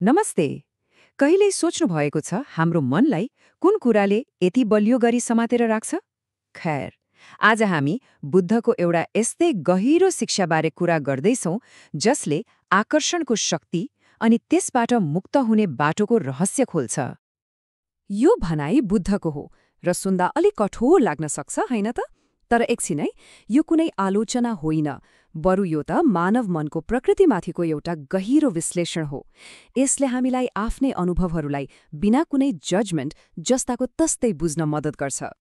नमस्ते। कहिल्यै सोच्नु भएको छ हाम्रो मनलाई कुन कुराले यति बलियो गरी समातेर राख्छ? खैर, आज हामी बुद्धको एउटा यस्तै गहिरो शिक्षाबारे कुरा गर्दैछौँ जसले आकर्षणको शक्ति अनि त्यसबाट मुक्त हुने बाटोको रहस्य खोल्छ। यो भनाइ बुद्धको हो र सुन्दा अलिक कठोर लाग्न सक्छ, होइन त? तर एकछिन है, यो कुनै आलोचना होइन, बरु यो त मानव मनको प्रकृतिमाथिको एउटा गहिरो विश्लेषण हो। यसले हामीलाई आफ्नै अनुभवहरूलाई बिना कुनै जजमेन्ट जस्ताको तस्तै बुझ्न मद्दत गर्छ।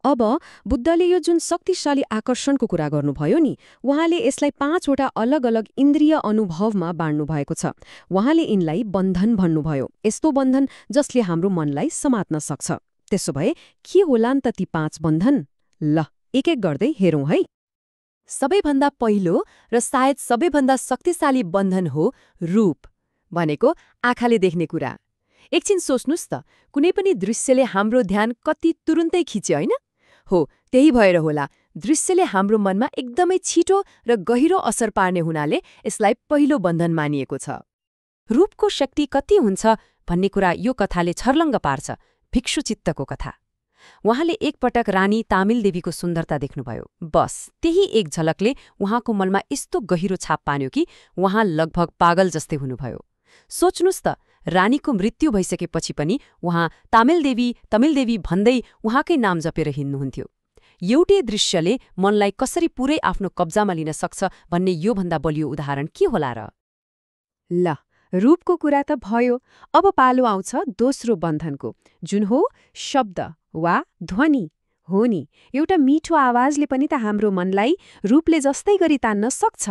अब बुद्धले यो जुन शक्तिशाली आकर्षणको कुरा गर्नुभयो नि, उहाँले यसलाई 5वटा अलग अलग इन्द्रिय अनुभवमा बाँड्नु भएको छ। उहाँले यिनलाई बन्धन भन्नुभयो, यस्तो बन्धन जसले हाम्रो मनलाई समात्न सक्छ। त्यसो भए के होलान् त ती 5 बन्धन? ल, एक एक गर्दै हेरौँ है। सबैभन्दा पहिलो र सायद सबैभन्दा शक्तिशाली बन्धन हो रूप, भनेको आँखाले देख्ने कुरा। एकछिन सोच्नुस् त, कुनै पनि दृश्यले हाम्रो ध्यान कति तुरुन्तै खिच्यो, होइन? हो, त्यही भएर होला दृश्यले हाम्रो मनमा एकदमै छिटो र गहिरो असर पार्ने हुनाले यसलाई पहिलो बन्धन मानिएको छ। रूपको शक्ति कति हुन्छ भन्ने कुरा यो कथाले छर्लङ्ग पार्छ। भिक्षुचित्तको कथा। उहाँले एकपटक रानी तामिलदेवीको सुन्दरता देख्नुभयो। बस त्यही एक झलकले उहाँको मनमा यस्तो गहिरो छाप पान्यो कि उहाँ लगभग पागल जस्तै हुनुभयो। सोच्नुस् त, रानीको मृत्यु भइसकेपछि पनि उहाँ तमिलदेवी भन्दै उहाँकै नाम जपेर हिँड्नुहुन्थ्यो। एउटै दृश्यले मनलाई कसरी पुरै आफ्नो कब्जामा लिन सक्छ भन्ने योभन्दा बलियो उदाहरण के होला र? ल, रूपको कुरा त भयो। अब पालो आउँछ दोस्रो बन्धनको, जुन हो शब्द वा ध्वनि। हो नि, एउटा मिठो आवाजले पनि त हाम्रो मनलाई रूपले जस्तै गरी तान्न सक्छ।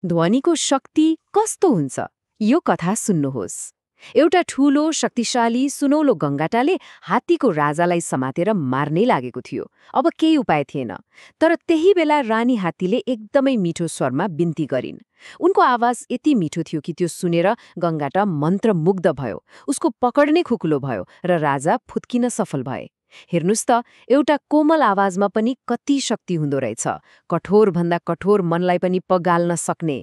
ध्वनिको शक्ति कस्तो हुन्छ? यो कथा सुन्नुहोस्। एउटा ठूलो शक्तिशाली सुनौलो गङ्गाटाले हात्तीको राजालाई समातेर मार्नै लागेको थियो। अब केही उपाय थिएन। तर त्यही बेला रानी हात्तीले एकदमै मिठो स्वरमा बिन्ती गरिन्। उनको आवाज यति मिठो थियो कि त्यो सुनेर गङ्गाटा मन्त्रमुग्ध भयो। उसको पकड नै खुकुलो भयो र राजा फुत्किन सफल भए। हेर्नुस् त, एउटा कोमल आवाजमा पनि कति शक्ति हुँदो रहेछ। कठोरभन्दा कठोर मनलाई पनि पगाल्न सक्ने।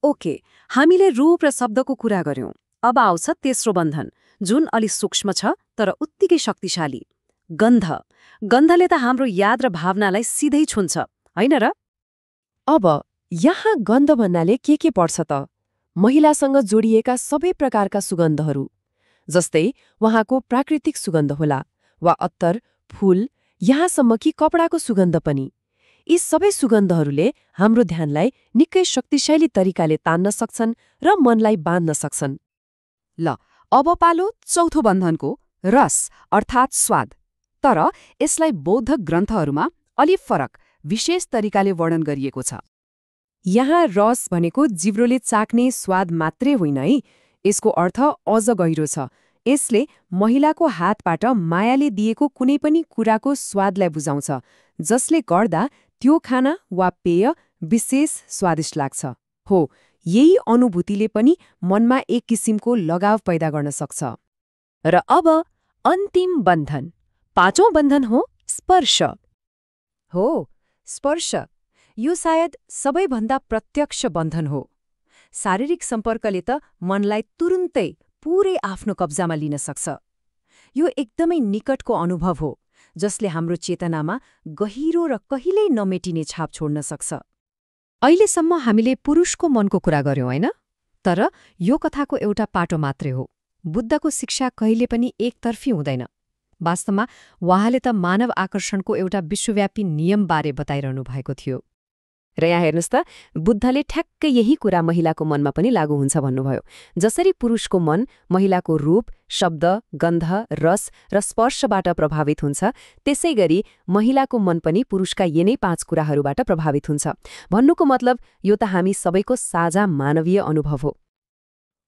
ओके, हामीले रूप र शब्दको कुरा गर्यौं। अब आउँछ तेस्रो बन्धन, जुन अलि सूक्ष्म छ तर उत्तिकै शक्तिशाली। गन्ध। गन्धले त हाम्रो याद र भावनालाई सिधै छुन्छ, होइन र? अब यहाँ गन्ध भन्नाले के पर्छ त? महिलासँग जोडिएका सबै प्रकारका सुगन्धहरू, जस्तै उहाँको प्राकृतिक सुगन्ध होला, वा अत्तर, फूल, यहाँसम्म कि कपडाको सुगन्ध पनि। यी सबै सुगन्धहरूले हाम्रो ध्यानलाई निकै शक्तिशाली तरिकाले तान्न सक्छन् र मनलाई बाँध्न सक्छन्। ल, अब पालो चौथो बन्धनको, रस अर्थात् स्वाद। तर यसलाई बौद्ध ग्रन्थहरूमा अलि फरक, विशेष तरिकाले वर्णन गरिएको छ। यहाँ रस भनेको जिब्रोले चाख्ने स्वाद मात्रै होइन है, यसको अर्थ अझ गहिरो छ। यसले महिलाको हातबाट मायाले दिएको कुनै पनि कुराको स्वादलाई बुझाउँछ, जसले गर्दा त्यो खाना वा पेय विशेष स्वादिष्ट लाग्छ। हो, यही अनुभूतिले पनि मनमा एक किसिमको लगाव पैदा गर्न सक्छ। र अब अन्तिम बन्धन, 5औं बन्धन हो स्पर्श। हो, स्पर्श। यो सायद सबैभन्दा प्रत्यक्ष बन्धन हो। शारीरिक सम्पर्कले त मनलाई तुरुन्तै पुरै आफ्नो कब्जामा लिन सक्छ। यो एकदमै निकटको अनुभव हो, जसले हाम्रो चेतनामा गहिरो र कहिल्यै नमेटिने छाप छोड्न सक्छ। अहिलेसम्म हामीले पुरुषको मनको कुरा गर्यौं, होइन? तर यो कथाको एउटा पाटो मात्रै हो। बुद्धको शिक्षा कहिले पनि एकतर्फी हुँदैन। वास्तवमा उहाँले त मानव आकर्षणको एउटा विश्वव्यापी नियमबारे बताइरहनु भएको थियो। र यहाँ हेर्नुस् त, बुद्धले ठ्याक्कै यही कुरा महिलाको मनमा पनि लागू हुन्छ भन्नुभयो। जसरी पुरुषको मन महिलाको रूप, शब्द, गन्ध, रस र स्पर्शबाट प्रभावित हुन्छ, त्यसै गरी महिलाको मन पनि पुरुषका यिनै 5 कुराहरूबाट प्रभावित हुन्छ। भन्नुको मतलब यो त हामी सबैको साझा मानवीय अनुभव हो।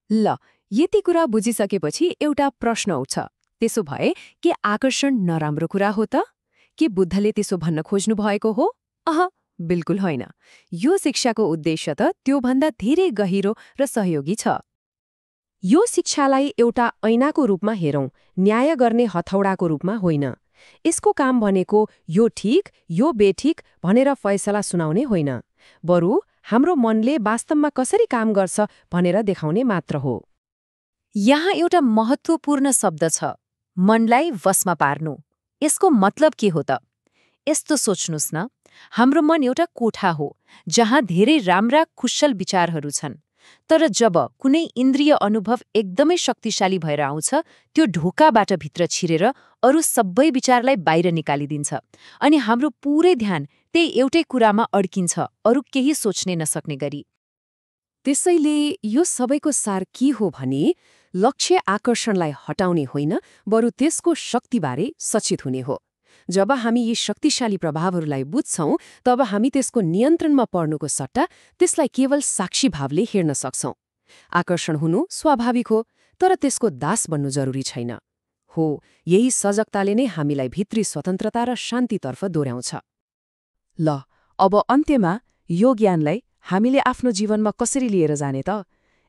ल, यति कुरा बुझिसकेपछि एउटा प्रश्न उठ्छ। त्यसो भए के आकर्षण नराम्रो कुरा हो त? के बुद्धले त्यसो भन्न खोज्नु भएको हो? बिल्कुल होइन। यो शिक्षाको उद्देश्य त त्योभन्दा धेरै गहिरो र सहयोगी छ। यो शिक्षालाई एउटा ऐनाको रूपमा हेरौं, न्याय गर्ने हथौडाको रूपमा होइन। यसको काम भनेको यो ठिक, यो बेठिक भनेर फैसला सुनाउने होइन, बरु हाम्रो मनले वास्तवमा कसरी काम गर्छ भनेर देखाउने मात्र हो। यहाँ एउटा महत्त्वपूर्ण शब्द छ, मनलाई वशमा पार्नु। यसको मतलब के हो त? यस्तो सोच्नुस् न, हाम्रो मन एउटा कोठा हो जहाँ धेरै राम्रा कुशल विचारहरू छन्। तर जब कुनै इन्द्रिय अनुभव एकदमै शक्तिशाली भएर आउँछ, त्यो ढोकाबाट भित्र छिरेर अरू सबै विचारलाई बाहिर निकालिदिन्छ अनि हाम्रो पुरै ध्यान त्यही एउटै कुरामा अड्किन्छ, अरू केही सोच्नै नसक्ने गरी। त्यसैले यो सबैको सार के हो भने लक्ष्य आकर्षणलाई हटाउने होइन, बरु त्यसको शक्तिबारे सचेत हुने हो। जब हामी यी शक्तिशाली प्रभावहरूलाई बुझ्छौं, तब हामी त्यसको नियन्त्रणमा पर्नुको सट्टा त्यसलाई केवल साक्षी भावले हेर्न सक्छौं। आकर्षण हुनु स्वाभाविक हो, तर त्यसको दास बन्नु जरुरी छैन। हो, यही सजगताले नै हामीलाई भित्री स्वतन्त्रता र शान्तितर्फ दोहोऱ्याउँछ। ल, अब अन्त्यमा यो ज्ञानलाई हामीले आफ्नो जीवनमा कसरी लिएर जाने त?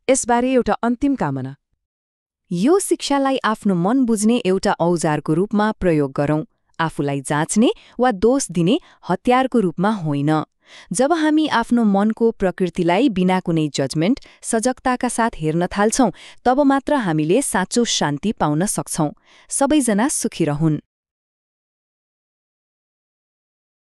यसबारे एउटा अन्तिम कामना। यो शिक्षालाई आफ्नो मन बुझ्ने एउटा औजारको रूपमा प्रयोग गरौँ, आफूलाई जाँच्ने वा दोष दिने हतियारको रूपमा होइन। जब हामी आफ्नो मनको प्रकृतिलाई बिना कुनै जजमेन्ट, सजगताका साथ हेर्न थाल्छौं, तब मात्र हामीले साँचो शान्ति पाउन सक्छौं। सबैजना सुखी रहून्।